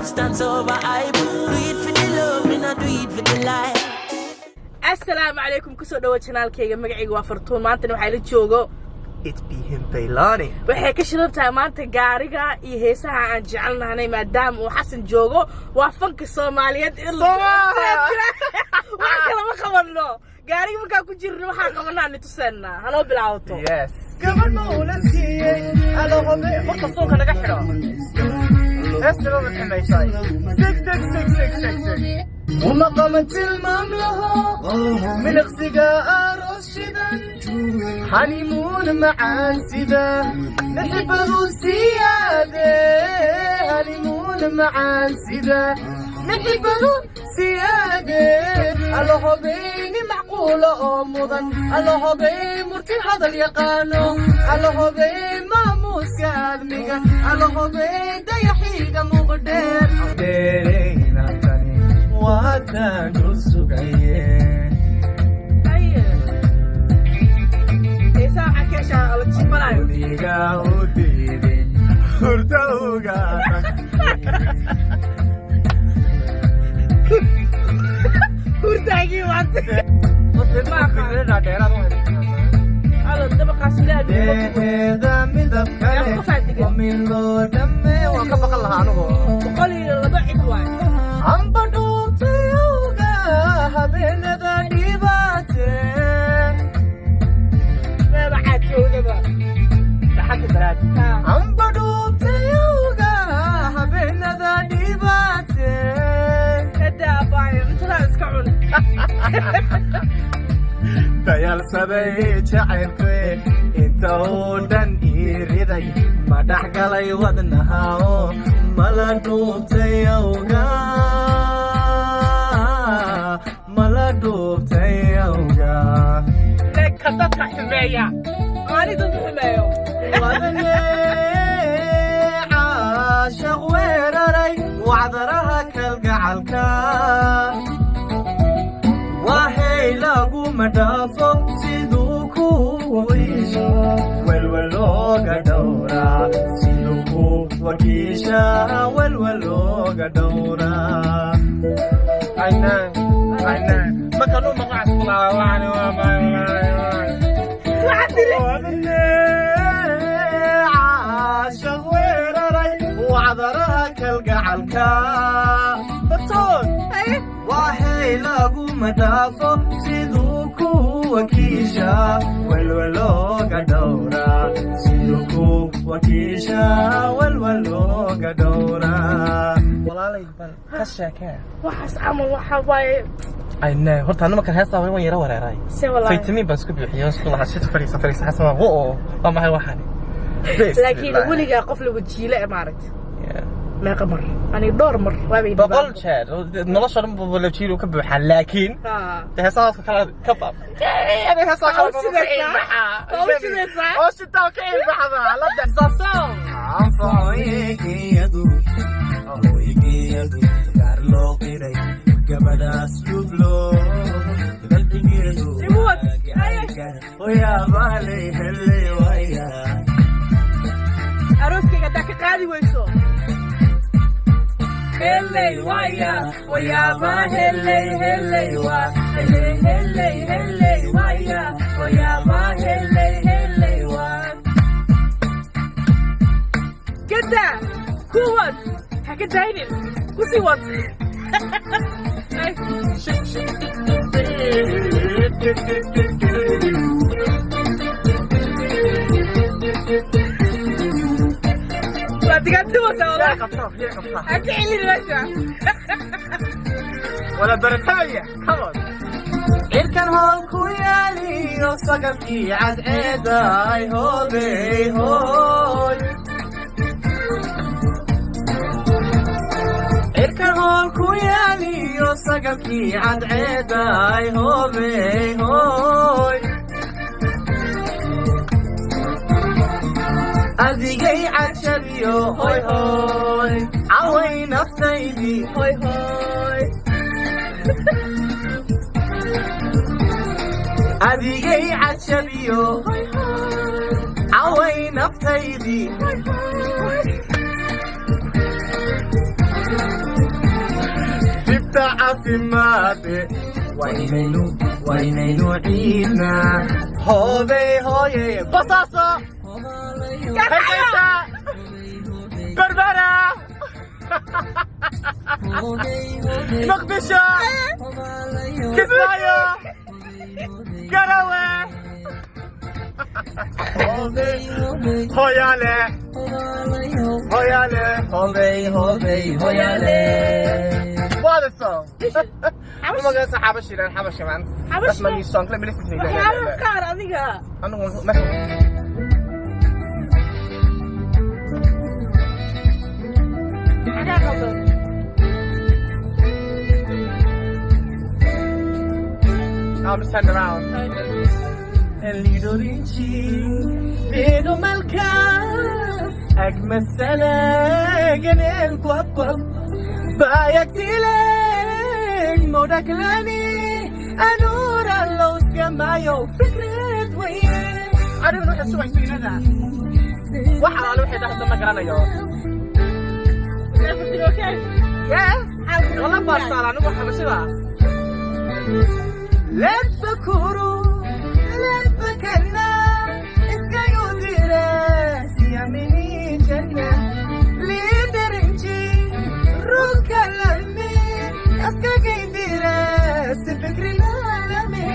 Substance over hype. Do it for the love, me not do it for the life. Asalaamu calaykum, kusoo dhawo channelkayga. Magacayga waa Fartuun. Maantana waxaa la joogo It be him, Baylani. Waxay ka shidan tahay maanta gaariga iyo heesaha aan jecelnahanay, maadaama uu Xasan joogo. Waa fanka Soomaaliyeed in wax kalama qabano. Gaariga markaan ku jirno waxaan qabanaa nituseenaa hanoo bilaabato. Yes. Gabadha uu la siiyey alahobe horta suunka naga xidho. Heestaba ma xumaysay. Six six six six six six. Uma qaban tilmaam laho miliqsiga aroos shidan, honeymoon macaan sida naxibadu siyaade, honeymoon macaan sida naxibadu siyaade. Alahobeyni macquula oo mudan, alahobey murti hadal yaqaano, alahobey maamuuska aadmiga, alahobey dayaxiiga muuqdheer dheereynatani waataan dhul sugaye. Haye. Heesaha waxaa ka heshaa la jiifanayo. Guriga u diiday hurda uga tagtay. Hurtaagii maanta. Alo dabaqaas ilaahay. Deeheeda midab kale waa min loo dhamme, waan ka baqan lahaa anigu. 102 cid waay. Amba dhuubtayowga habeenada dhibaate. Meeba caadjoogaba. Amba dhuubtayowga habeenada dhibaate. Kada abaayo, cuntadaa iska cun. Dayalsaday jacaylkwe inta uu dhan ii riday, ma dhex galay wadnaha oo mala dhuubtayowga, mala dhuubtayowga. Leeka dadka xumeeya, maani dadka xumeeyo. Wadane caashaq weeraray wacdaraha kalgacalka, waxay laguma dhaafo siduu ku wakiisha, welwelooga dhowraa siduu ku wakiisha, welwelooga dhowraa. Markaan u maqo. Waxaad tiri? Wadane caashaq weeraray wacdaraha kalgacalka, batoon. Haye. Waxay laguma dhaafo siduu ku wakiisha, welwelooga dhowraa siduu ku wakiisha, welwelooga dhowraa. Walaalay, bal ka sheekee. Waxaas camal waxa waaye. Ayne horta anima kan heestaa waan yara wareeray. Se walaahi. Faytamiin baan isku buuxiyey, isku lahaa shit, fariisa fariisa. Xasan waa oo waa maxay waxani? Laakiin weligaa qof lagu jiile e maaragta meeqa mar? Aniga dhowr mar waabay. 100 jeer nolosha dhan buu lajiilu ka buuxaa, laakiin heesahaas kale ka baab heesaha kale. Waa u shidaysaa? Waa u shidaysaa? Oo shitaa ka ilbaxda la anfacoyegiyadu hooygeedu gaar loo qiray gabadhaas lublo qalbigeedu. Igu wad. Haye. Oyaabalay helay waya. Arooskayga haddaa ka qaadi weyso, heley waya, wayaaba heley heley wa heley heley heley waya, wayaaba heley heley wa gada kuwad ha ka daynin, kusii wad. Ay. Waa digaagtiwasa wallah. Ha ka celin meesha. Wala baratamaya, come on. Cirkan hool ku yaaliyo sagalkii cadceeda ay hoobey hooy. Cirkan hool ku yaaliyo sagalkii cadceeda ay hoobey hooy. Adigay cajabiyo hoy hoy, caway naftaydii hoy hoy. Adigay cajabiyo caway naftaydii. Caafimaade waynaynu ciidnaa. Hoobey hooye, Basaaso, Hargeysa, Berbera, Muqdisho, Kismaayo, Garawe, Hoyale, Hoyale, Hobey, hobey, hoyale. What a song! Magaca Xabashi dhan, Xabashi man. That's my new song. Let me listen to it. Waxyaalaha qaar adiga. Anigu Maxaa qaldan? I'll just turn around. Lidorinci, Vedo Malka, أجمل سنة جنال كوكب بايكتلك مودكلاني أنور الله سكمايو فكرة وين. I don't know how to say that. Waxa alaale waxay dhahda ma garanayo. Everything okay? Yeah. Wala baastaan anigu Xabashida. Lebakuru, lebakana, iskayudira, siyamini janna, lidarinji, rukalami, askagaydira, sifikri lalami,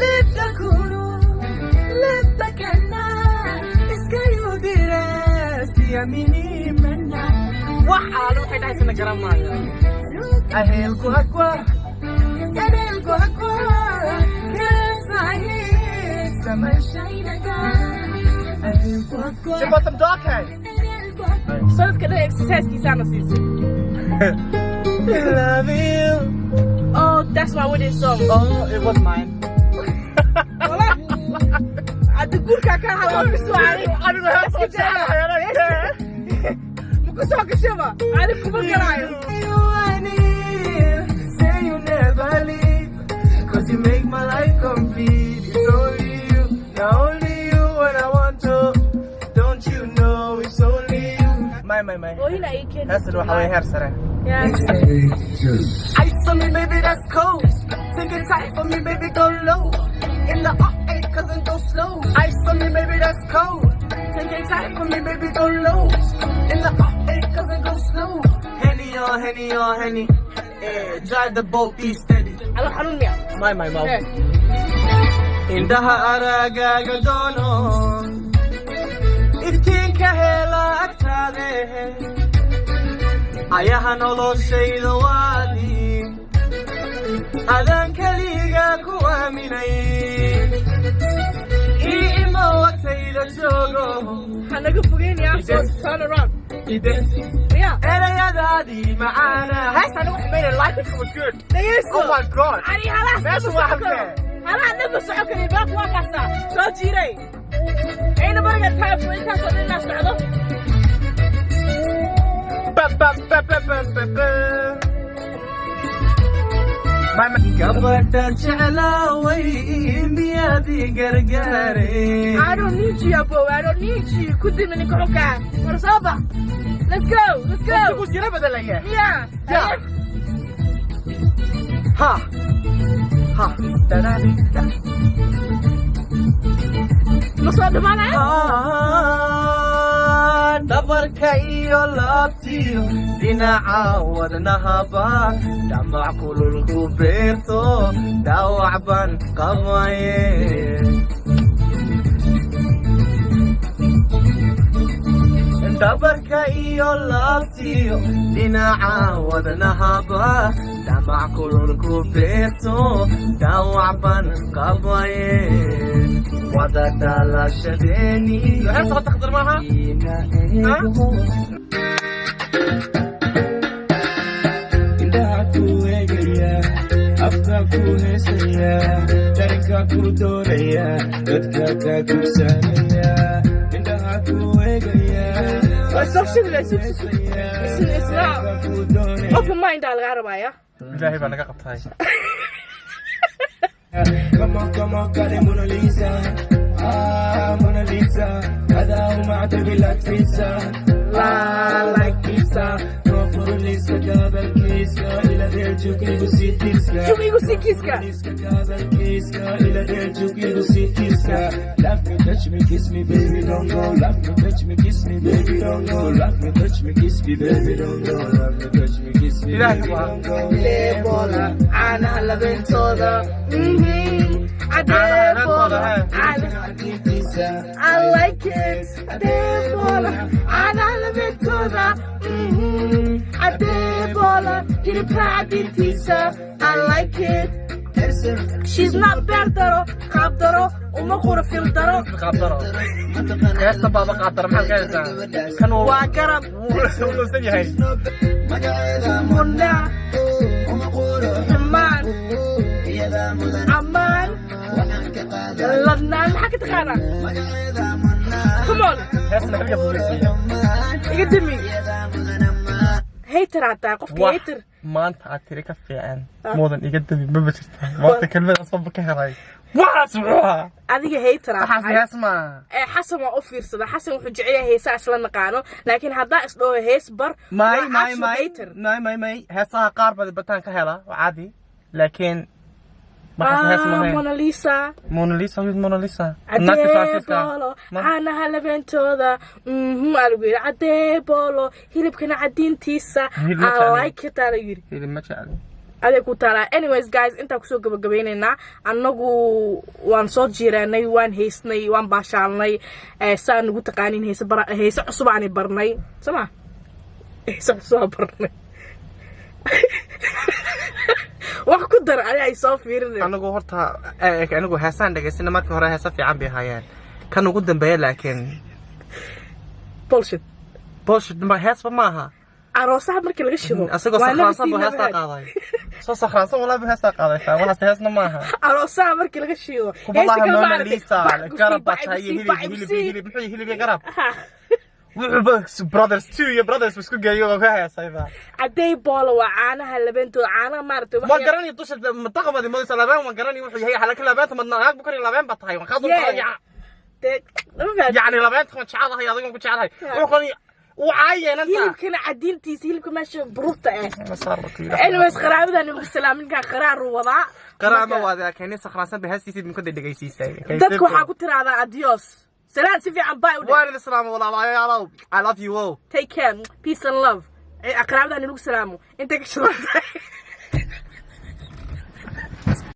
lebakuru, lebakana, iskayudira, siyamini manna. Waxa alaale waxay dhahaysa ma garan maayo. Ahelku hakwa Ahelku hakwa She bought some dog hair. Sanadka dhan exercisekiisaana siisay. Love you. Oh, that's my wedding song. Oh, it was mine. Wala hadda guurkaa ka hadlo bis waay. Anigu hees oo jecelahay, anaga. Maku soo gashaba ani kuma garaayo. You I need, say you never leave, 'cause you make my life complete. It's only you, not only you when I want to. Don't you know it's only you? My, my, my. Oohina ii keeni. Heestan waxa weeye heer sare. Yeah. Ice on me, baby, that's cold. Take it tight for me, baby, go low. In the R8, cousin, go slow. Ice on me, baby, that's cold. Take it tight for me, baby, go low. In the R8, cousin, go slow. Henny on, Henny on, Henny. Yeah, drive the boat, be steady. Alo xanuun miya? My, my, mouth. Eh. Indhaha aragaaga doono, iftiinka hela agtaade, ayaha noloshayda waadi adaan keliga ku aaminay, ii imo agtayda joogo. Ha naga fogeynayaa, so turn around. Yeah. Erayadaadii macaana heestaan ugu xumayna. Life was good. Dhegeyso. Oh my God. Ani halaas Meesha ma waa socon karo. halkee? Halaha dhan ma socon karo, baabka waa kaasaa soo jiiray ayna bariga tahay intaasoo dhan inaa socdo. Ba, ba, ba, ba, ba, ba, ba. Gabadha jeclaaway miyaadii gargaare? I don't need you, abo. I don't need you. Ku dimi ninka xunkaa. War soo bax. Let's go. Let's go. Jira bedelaya. Yeah. Yeah. Ha ha da da da. Ma soo dhamaanaya? Ah, dhabarka iyo laabtiyo dhinaca wadnahaba dhamac kululku beerto dhaawac baan qabaye. Dhabarka iyo laabtiyo dhinaca wadnahaba dhamac kululku beerto dhaawac baan qabaye wada dhalashadeeni. Heesta taqdir maaha. Indhaha ku eegaya, afka ku heesaya, dareenka ku doonaya, dadka ka gursanaya, indhaha ku eegaya. Soo shidle, isla open mind aa lagaa rabaya. Ilaahay baa naga qabtay. Come on, come on, call it Mona Lisa. Ah, Mona Lisa. Adaa uma cadabi like pizza. La, like pizza. No. Booliiska kaabalkiiska ila dheel, jug igu sii kiiska. Jug igu sii kiiska. Booliiska kaabalkiiska ila dheel, jug igu sii kiiska. Love me, touch me, kiss me, baby, don't go. Love me, touch me, kiss me, baby, don't go. Love me, touch me, kiss me, baby, don't go. Love me, touch me, kiss me, Ilaahay baby, waa. don't go. Cadee caanaha labeentooda. Cadee boola caanaha. I like it. Cadee caanaha labeentooda. Cadee boola hilibka cadintiisa. I like it. She's not beer daro, qaab daro, uma qura fil daro. Qaabdaro, heesta baaba qaabdaro, maxaad ka haysaa kan? Waa garab. Wuu luusan yahay. Muna xumaan ammaan ladnaan, maxaa ka taqaanaa? Come on. Heesta xilliga buuleysiiya. Iga dami, hater hataa qofka Wax hater. Maanta aad tiri ka fiican moodan iga dabi maba jirta. Maanta kelmadaas maba ka helay. Waxaas muxuu ahaa? Adiga hater aad Waxaas tahay. Hees maaha. Ee, Xasan waa u fiirsada. Xasan wuxuu jecel yahay heesaa isla naqaano, laakiin haddaa isdhaho hees bar, May waa may actual may hater. May may may, heesaha qaar baad bataan ka hela, waa caadi, laakiin waxaas hees Ah, maahayn. Mona Lisa. Mona Lisa with Mona Lisa naagta Faransiiska. Cadeebolo caanaha labeentooda, aa lagu yidhi. Cadee boolo hilibkana cadiintiisa. Hilib ma I jecli. like it aa lagu yidhi. Hilib ma jecli. Aday ku taalaa. Anyways guys, intaa kusoo gabagabeynaynaa. Annagu waan soo jiiraanay, waan haysnay, waan baashaalnay. Saa nagu taqaanin, heese bara, heese cusub aanay barnay, soo ma? Heese cusub aan barnay. Wax ku dar ani ay soo fiirinay. Anigu horta anigu heesaan dhegaysana markii hore heesa fiican bay ahaayeen, kan ugu dambeeya laakiin Bullshit. Bullshit ma heesba maaha. Aroosaha markii laga shido Asagoo waa never sakhraansan seen, buu never heestaa heard. qaaday, soo sakhraansan walaa buu heestaa qaaday. Waxaas heesna maaha. Aroosaha markii laga shido Wallahi heesta kale ma Mona aragtay. Lisa Bac ku sii, garab baa bac ku tahay sii, hilib bac ku hilib sii. Hilib muxuu hilib iyo garab wuxuu brothers two iyo brothers isku geeyo oo ka heesayba. Cadey boolo waa caanaha labeentooda, caanaha maaragtay wax Ma garani dusha madaqabadi modaysa labeen, waan garani wuxuu yahay halaka labeenta madna naag bukari labeen baa tahay waan kaa dul. Dee, lama fahantin. Yacni labeenta waan jecelahay, adiga waan ku jecelahay, wuxuu qani uu caayeenanta. Hilibkana cadiintiisa, hilibka meesha buruurta ah. Anyways, qaraabadan ugu salaam, ninkaan qaraar uu wadaa. Qaraama waad laakiin sakhraansan bay heestiisii idinku dhegaysiisay. Dadka waxaa ku tiraahdaa adios, salaan si fiican, bye u dheh. Waan idin salaamo, walaalayaalow. I love you all. Take care, peace and love. Qaraabadan ugu salaamo intay ka shidan tahay.